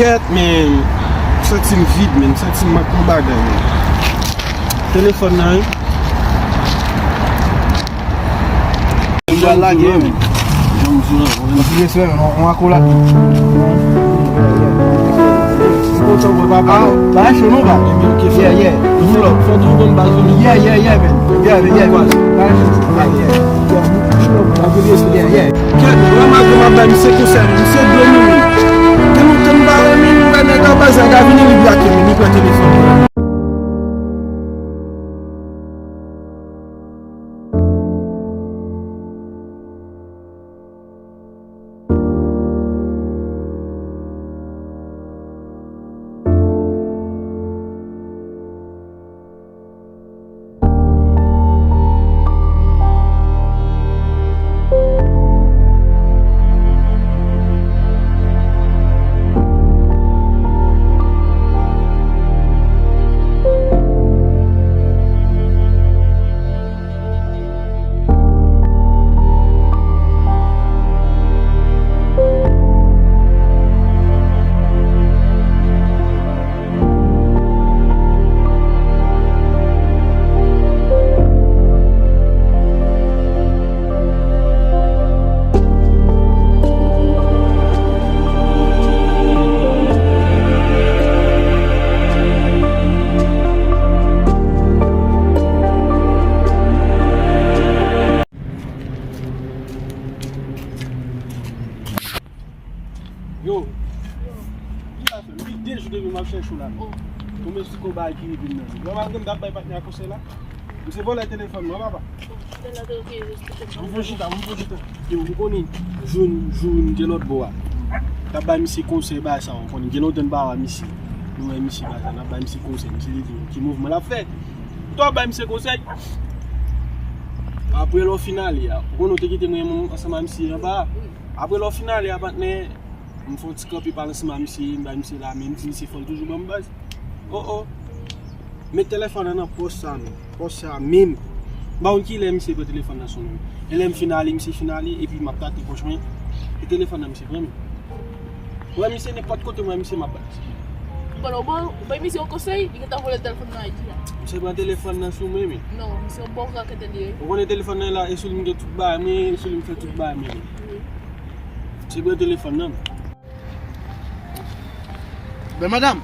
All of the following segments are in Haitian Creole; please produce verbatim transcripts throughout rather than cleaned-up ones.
Kèt, men, m santi m vid, men, m santi m manke yon bagay, men. Telefòn nan, wi. M pral lage, wi. Anpil respè, men, on, on akolad. Kontan, bro, papa. Ah, bagay cho, non, ba? Yeah, yeah. Pull up. Fò tou bon baz, wi. Yeah, yeah, yeah, man. Yeah, yeah, man. Bagay cho. Ah, yeah. Yeah, pull up. Anpil respè. Yeah, yeah. Kèt, mwen, m ap bay misye konsèy, misye dlo mouri. Gen lontan m pa wè, men, m wè nèg anba zèg la vini, li brake, men, li pran telefòn mwen. Yo, ki sa fè? M gen de jou depi m ap chèche w la. Konbyen ti kou bagay ki rive m nan. Nòmal ke m t ap bay patnè a konsèy la. Misye vòlè telefòn mwen, papa. Mwen fon chita, mwen fon chita. Yo, ou konnen, jou, jou, m te lòt bò a. M t ap bay misye konsèy, bagay sa, ou konnen, gen lontan m pa wè misye. Nou wè misye, bagay sa, n ap bay misye konsèy, misye te di, ki mouvman l ap fè. M t ap bay misye konsèy. Apre lè w fin ale a, ou konnen ou te kite mwen ansanm a misye anba a. Apre lè w fin ale a, patnè, m fè yon ti kanpe pale ansanm a misye, m bay misye lamen, m di misye fò l toujou ban m baz. Oh, oh. Met telefòn nan nan pòch sa menm. Pòch sa menm. M pa konn kilè misye pran telefòn nan sou mwen. E lè m fin ale, misye fin ale, epi m ap tate pòch mwen. E telefòn nan misye pran menm. Mwen, misye, nenpòt kote mwen, misye, m ap bat. Bon, ou ban, ou bay misye yon konsèy, li gentan vòlè telefòn nan Ayiti a. Misye pran telefòn nan sou mwen, men. Non, misye yon bon raketè li ye. Ou konnen telefòn nan la, e sou li m gen tout bagay mwen, e sou li m fè tout bagay mwen. Wi. Misye pran telefòn nan. Ben, madanm.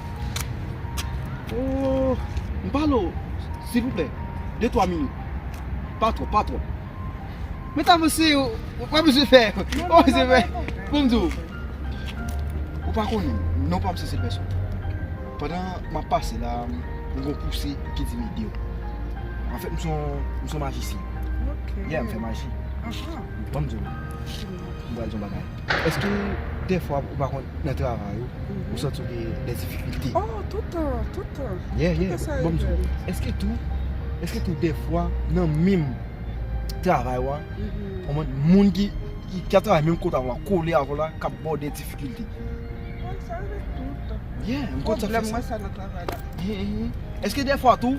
Oh, m pale w, silvouplè. De, twa minit. Pa twòp, pa twòp. Mèt avanse, w, w pa bezwen fè. W pa bezwen fè. Bon, m di w. Ou pa konnen, non pa m se sèl pèsòn. Pandan m ap pase la, m gen yon pouse ki di m ede w. Anfèt, m se yon, m se yon majisyen. Ok. Yeah, m fè maji. Aha. Bon, m di w. M pral di w yon bagay. Èske dèfwa ou pa konn nan travay ou, ou santi w gen de difikilte? Oh, toutan, toutan. Yeah, yeah. Bon, m di w. Èske tou, èske tou dèfwa nan menm travay ou a, konprann, moun ki, ki, ki ap travay menm kote avè w la, kole avè w la, k ap ba w de difikilte? Wi, sa rive tout. Yeah, m konn sa fè sa. Pwoblèm mwen sa nan travay la. Èske dèfwa tou,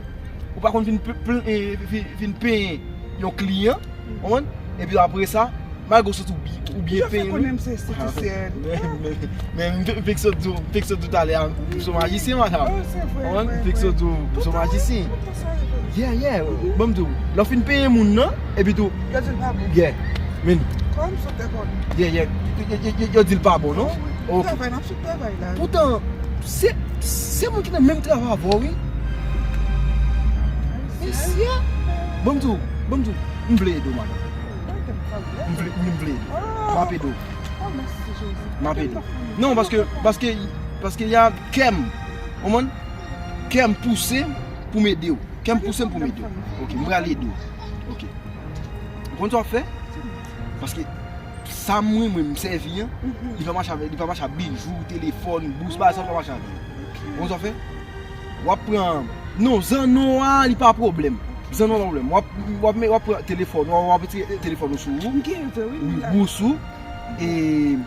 ou pa konn vin pl-, pl-, eh, vin, vin penyen yon kliyan, konprann? Epi apre sa, malgre w santi w bi-, ou byen penyen, wi. Konnen m se estetisyèn. Men, men, men, m fèk sot di w, m fèk sot di w talè a, m se majisyen, madanm. Oh, se vre, vre, vre. M fèk sot di w, m se majisyen. Toutan, toutan sa rive. Yeah, yeah. Bon, m di w, lè w fin penyen moun nan, epi tou. Yo di l pa bon. Yeah. Men. Kòm sot te konn. Yeah, yeah. Yo, yo, yo, yo, yo di l pa bon, non? Wi, wi. Ok. Travay, n ap sou travay la. Poutan, se, se moun ki nan menm travay avè w, wi. Mesye. Bon, m di w, bon, m di w, m vle ede w, madanm. M vle, wi, m vle ede w. M ap ede w. M ap ede w. Non, paske, paske, paske y a kè m, ou konprann? Kè m pouse m pou m ede w. Kè m pouse m pou m ede w. Ok, m pral ede w. Ok. Ou konn sa w ap fè? Paske sa mwen, mwen, m sèvi an, li pa mache avèk, li pa mache ak bijou, telefòn, bous, bagay sa li pa mache avèk. Ou konn sa w ap fè? W ap pran, non, zanno a, li pa pwoblèm. Zanno a pa pwoblèm. W ap, w ap, w ap pran telefòn, w ap, w ap retire telefòn ou sou ou. M gen, wi, wi, la. Bous ou, e,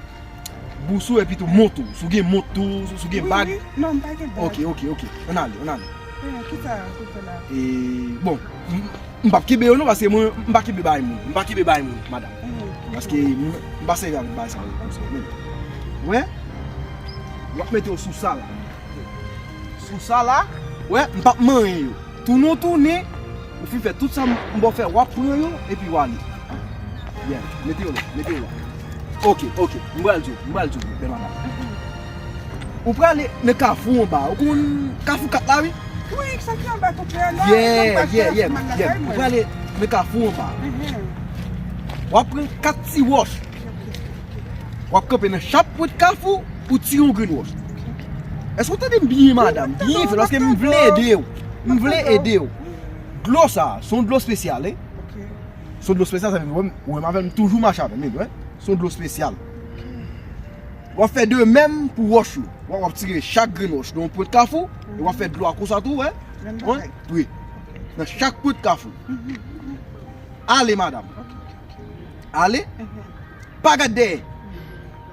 bous ou, epi tou mont ou. Si w gen mont tou, si w gen bag. Wi, wi. Non, m pa gen bag. Ok, ok, ok. Ann ale, ann ale. Eh, kisa ou fè la? E, bon, m, m p ap kenbe yo non, paske mwen, m pa kenbe bay moun. M pa kenbe bay moun, madanm. Paske m, m pa sèvi avèk bay sa yo konsa menm. Wè? W ap mete yo sou sa la. Sou sa la, wè, m p ap manyen yo. Tounen w tounen, ou fin fè tout sa m, m ba w fè, w ap pran yo, epi w ale. Yeah, mete yo la, mete yo la. Ok, ok, m pral di w, m pral di w, bèl madanm. Ou prale nan kafou anba, ou konn kafou kat la, wi? Wi, sa ki anba konpè a la, yeah, yeah, yeah, yeah. Ou prale nan kafou anba. Mhm. W ap pran kat ti wòch. W ap kanpe nan chak pwent kafou, ou tire yon grenn wòch. Èske w tande m byen, madanm? Byen fè, paske m vle ede w. M vle ede w. Dlo sa, se yon dlo espesyal, wi. Se yon dlo espesyal, sa vle di, ou wè m, ou wè m avè l, m toujou mache avè l, men, wè. Se yon dlo espesyal. W ap fè de menm pou wòch yo. W ap, w ap tire chak grenn wòch nan yon pwent kafou, e w ap fè dlo a konsa tou, wè. Menm bagay. Wi. Nan chak pwent kafou. Ale, madanm. Ale. Pa gad dèyè.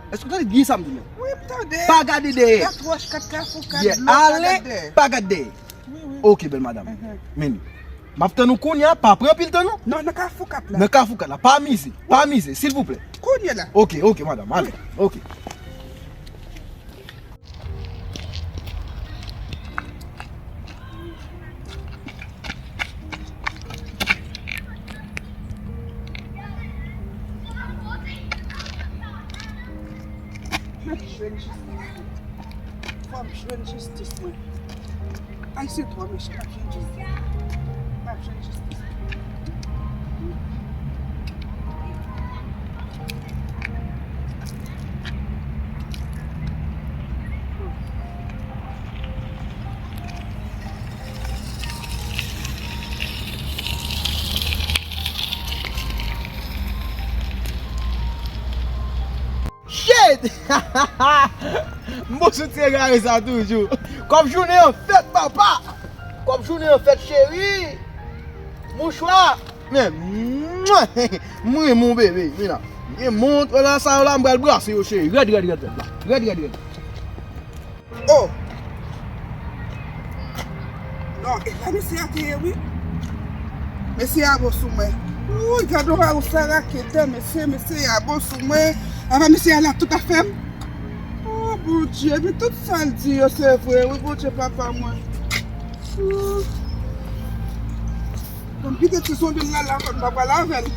Èske w tande byen sa m di w la? Wi, m tande. Pa gade dèyè. Kat wòch, kat kafou, kat dlo, pa gade dèyè. Ale, pa gad dèyè. Wi, wi. Ok, bèl madanm. Men, m ap tann ou kounye a, pa pran anpil tan non. Non, nan kafou kat la. Nan kafou kat la, pa mize, pa mize, silvouplè. Kounye la. Ok, ok, madanm, ale. Ok. M ap jwenn jistis. Fò m jwenn jistis mwen. Ay, se twò mechan, m ap jwenn jistis. M ap jwenn jistis. Shit! M bon sou ti egare sa toujou. Kòb jounen an fèt, papa! Kòb jounen an fèt, cheri! Mouchwa! Men, m renmen w, bebe, men la. Gen mont, wè la, sa yo la, m pral brase yo, cheri. Rèd, rèd, rèd, rèd, la. Rèd, rèd, rèd. Oh! Non, e la mesye a te ye, wi. Mesye a bon sou mwen. Wouy, gad on bagay sa raketè, mesye, mesye a bon sou mwen. Apa mesye a la tout afè m? Oh, Bondye, men tout sa l di yo, se vre, wi, Bondye, papa mwen. Oh. Bon, m kite ti zonbi m nan la, m pa pale avè l.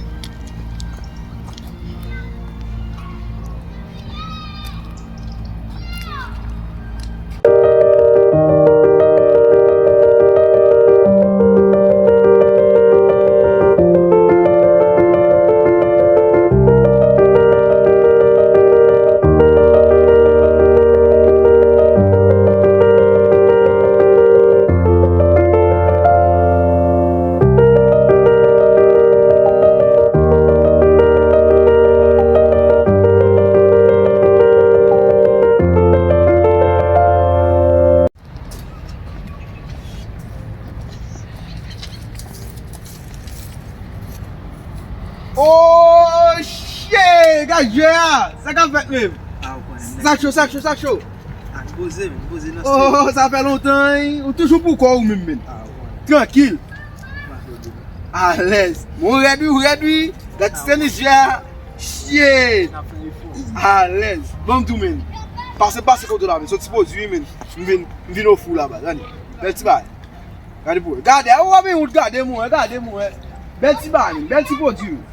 Oh, shit! Gad jwè a! Sa k ap fèt menm? Ah, ou konnen, sa k cho, sa k cho, sa k cho? Ah, m poze, m poze nan... Oh, sa fè lontan, wi. Ou toujou pou kò ou menm, menm. Ah, ou konnen. Trankil. Alèz. Bon, rèd wi, rèd wi. Gad ti tenis jwè a. Shit. Alèz. Ban m di w, menm. Pase, pase kote w la, menm. Se yon ti pwodui, menm. M vin, m vin ofri w la, baz. Gade. Bèl ti bagay. Gade pou wè. Gade, a, ou ap wout, gade mwen, gade mwen. Bèl ti bagay, menm. Bèl ti pwodui, menm.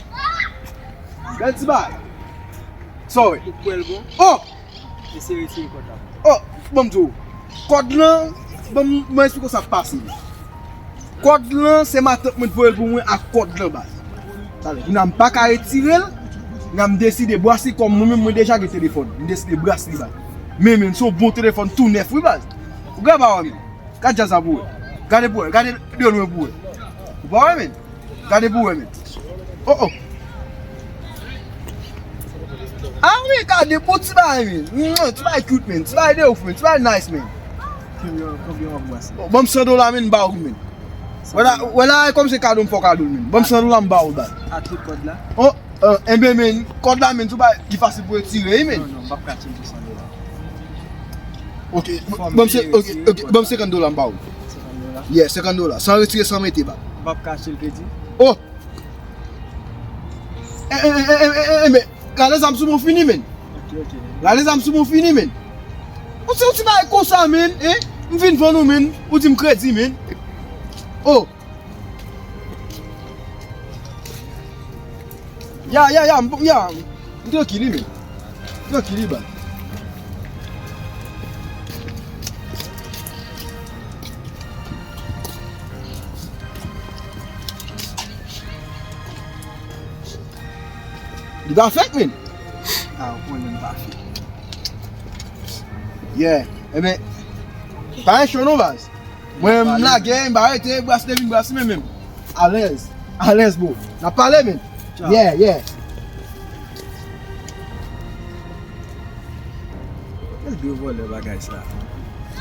Bèl ti bagay. Sa w wè? Ou kwè l bon? Oh! Eseye retire kòd la. Oh, ban m di w. Kòd lan, ban m, mwen eksplike w sa k pase. Kòd lan, se matant mwen te voye l pou mwen ak kòd lan, baz. Talè, kounye a m pa ka retire l, kounye a m deside brase kòm mwen menm, mwen deja gen telefòn. M deside brase li, baz. Men, men, se yon bon telefòn tou nèf, wi, baz. Ou gen pa wè, men. Gad djaz la pou wè. Gade pou wè. Gade de lwen pou wè. Ou pa wè, men? Gade pou wè, men. Oh, oh. Ah wi, gade bon ti bagay, men. Mwen, ti bagay cute, men. Ti bagay de ouf, men. Ti bagay nice, men. Konbyen, konbyen w ap brase? Oh, ban m san dola, men, m ba ou, men. Wè la, wè la, e kòm se kado m fè w kado l, men. Ban m san dola, m ba ou l, baz. A tout kòd la? Oh, euh, enben, men, kòd la, men, se yon bagay ki fasil pou retire, wi, men. Non, non, m p ap ka tcheke pou san dola. Ok, ban m se, ok, ok, ban m senkant dola, m ba ou. Senkant dola? Yeah, senkant dola. San retire, san mete, baz. M p ap ka achte l kredi? Oh! Eh, eh, eh, men, rale zam sou mwen fini, men. Ok, ok. Rale zam sou mwen fini, men. Ou se yon ti bagay konsa, men, hein? M vin vann ou, men. Ou di m kredi, men. Oh. Ya, ya, ya, m, ya. M trankil, wi, men. Trankil, wi, ba. Li pa fake, men. Ah, ou konnen m pa fake. Yeah. Enben, pa gen cho non, baz. Mwen, m lage, m pa rete, brase vin brase, men, men. Alèz. Alèz, bro. N ap pale, men. Yeah, yeah. Kèl gwo vòlè bagay sa.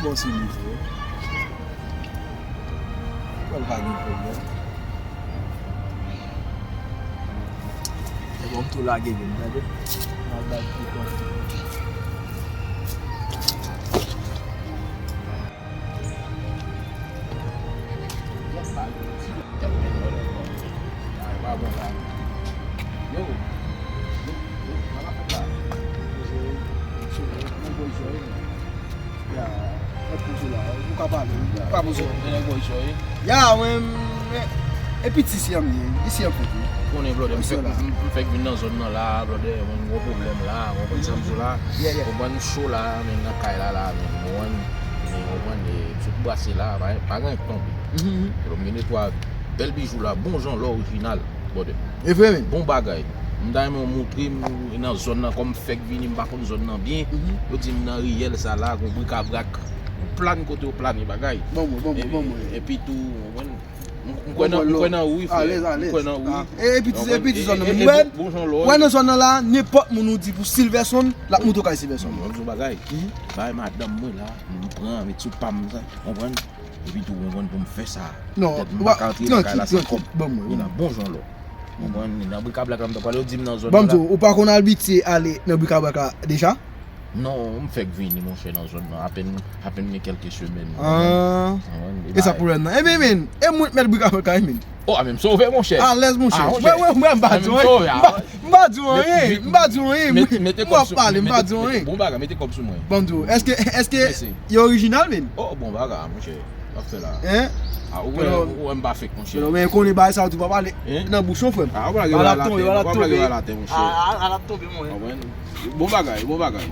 Bon, se nivo. Pral pa gen pwoblèm. E bon, m tou lage vin, tande? M al bay ti tan. Ya, mwen, mwen, e piti isi an m ye, isi an fèt, wi. Konnen, blòdè, m fèk, m, m fèk vin nan zòn nan la, blòdè, mwen, m gon pwoblèm la, w konprann sa m di w la. Konprann, m cho la, men nan kay la, la, men, w konprann, men, w konprann, e, m sot brase la, pa, pa gen anyen k tonbe. Alò, m gen de twa bèl bijou la, bon jan lò orijinal, blòdè. E vre, men. Bon bagay. M ta renmen w montre m nan zòn nan, kòm m fèk vini, m pa konn zòn nan byen. Yo di m nan riyèl sa la, gon brikabrak. Ou plane kote w plane bagay. Ban mwen, ban mwen, ban mwen. Epi tou, w konprann? M, m kwè nan, m kwè nan ou wi, frè. Alèz, alèz. M kwè nan ou wi. E, e piti, e piti zòn nan. Mwen, mwen nan zòn nan la, nenpòt moun ou di pou Silverson, l ap monte w kay Silverson. Mwen di w bagay. Bay madanm mwen la, m pran, met sou pa m sa, w konprann? Epi tou, w konprann, pou m fè sa. Non, petèt m pa ka antre nan kay la san kòb. Ban mwen, ban mwen. Bon jan lò. W konprann? Nan brikabrak la m ta pral, yo di m nan zòn nan la. Ban m di w, ou pa konn abitye ale nan brikabrak la deja? Non, m fèk vini, monchè, nan zòn nan. Apèn, apèn gen kèlke semèn. Ah. W konprann? E sa pwoblèm nan. Ebyen, men, e mwen k mèt brikabrak la, men. Oh, a men m sove, monchè. Alèz, monchè. Ah, monchè. Mwen, mwen, mwen, m pa di w anyen. M pa, m pa di w anyen. M pa di w anyen. Mete, mete kòb sou mwen. Bon bagay, mete kòb sou mwen. Ban m di w, èske, èske e orijinal, men? Oh, bon bagay, monchè. Sa fè la. Hein? Ah, ou wè, ou wè m pa fake, monchè. Men konnen bagay sa ou tou pa pale nan bouch ou, frè m. Ah, ou pa lage bagay la atè, non, pa lage bagay la atè, monchè. Ah, ah, l ap tonbe, mwen. Bon bagay, bon bagay.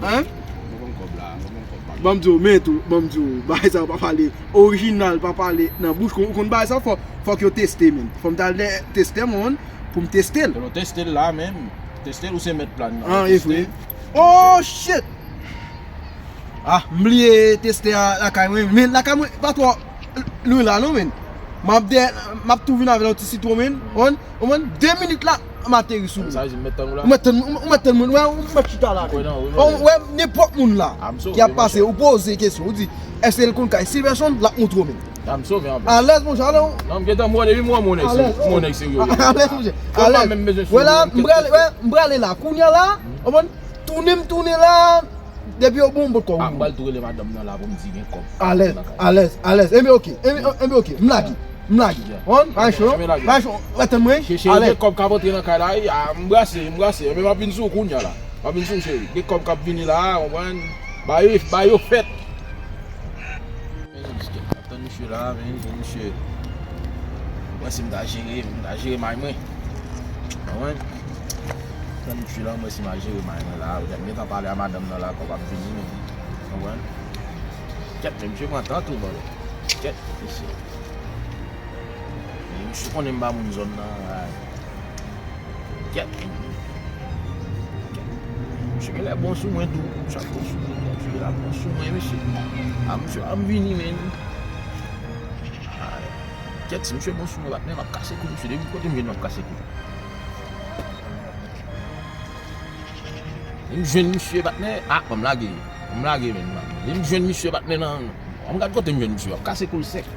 Hein? Mwen konn kòb la, mwen konn kòb la. Ban m di w, men tou, ban m di w, bagay sa ou pa pale orijinal, pa pale nan bouch ou, ou konn bagay sa, fò, fòk yo teste, men. Fò m t al teste, mwen, pou m teste l. Yo teste l la menm. Teste l, ou se mèt plan nan. Ah, e vre. Oh, shit! Ah, m bliye teste a lakay mwen. Men lakay mwen pa twò lwen la non, men. M ap de, m ap tou vin avè yon ti sitwon, men. Ou konprann? Ou konprann? De minit la, m ateri sou ou. Sa vle di m mèt tann ou la? Ou mèt tann, ou mèt tann mwen. Ou wè, ou mèt chita la, men. Ou wè, nenpòt moun la ki ap pase, ou poze kesyon, ou di, èske l konn kay Silverson, l ap montre w, men. A m sove anpil. Alèz, monchè, alèz. Non, m gentan mwen, depi m wè m wè nèg serye, m wè nèg serye. Alèz, monchè. Alèz. Wè la, m prale, wè, m prale la. Kounye a la, ou konprann? Tounen m tounen la, depi yo bon, m pot kò. Ah, m pral tou rele madanm nan la pou m di gen kòb. Alèz, alèz, alèz. Enben, oke. Enben, enben, oke. M lage. M lage. Ou konprann? Pa cho. Pa cho. Wè, tann mwen. Chèche gen kòb k ap antre nan kay la, wi. Ah, m brase, m brase. Enben, m ap vin sou ou kounye a la. M ap vin sou ou, cheri. Gen kòb k ap vini la, ou konprann? Ba yo, ba yo fèt. Tann misye la, men, pou misye. Mwen, si m ta jere, m ta jere may mwen. Konprann? Tann misye la, mwen, si m a jere may mwen la, ou gentan pale a madanm nan la, kòb ap vini, men. Konprann? Kèt, men misye pran tan tou, bro. Kèt, mesye. Men misye konnen m pa moun zòn nan, ay. Kèt. Misye genlè bon sou mwen tou. Misye ap bon sou mwen, misye genlè ap bon sou mwen, mesye. A, misye, a, m vini, men. Ay. Kèt, si misye bon sou mwen, patnè, m ap kase kou misye. Depi kote m jwenn, m ap kase kou. Si m jwenn misye, patnè, a, ban m lage. Ban m lage, men. Si m jwenn misye, patnè, nan, an m gad kote m jwenn misye, m ap kase kou l sèk.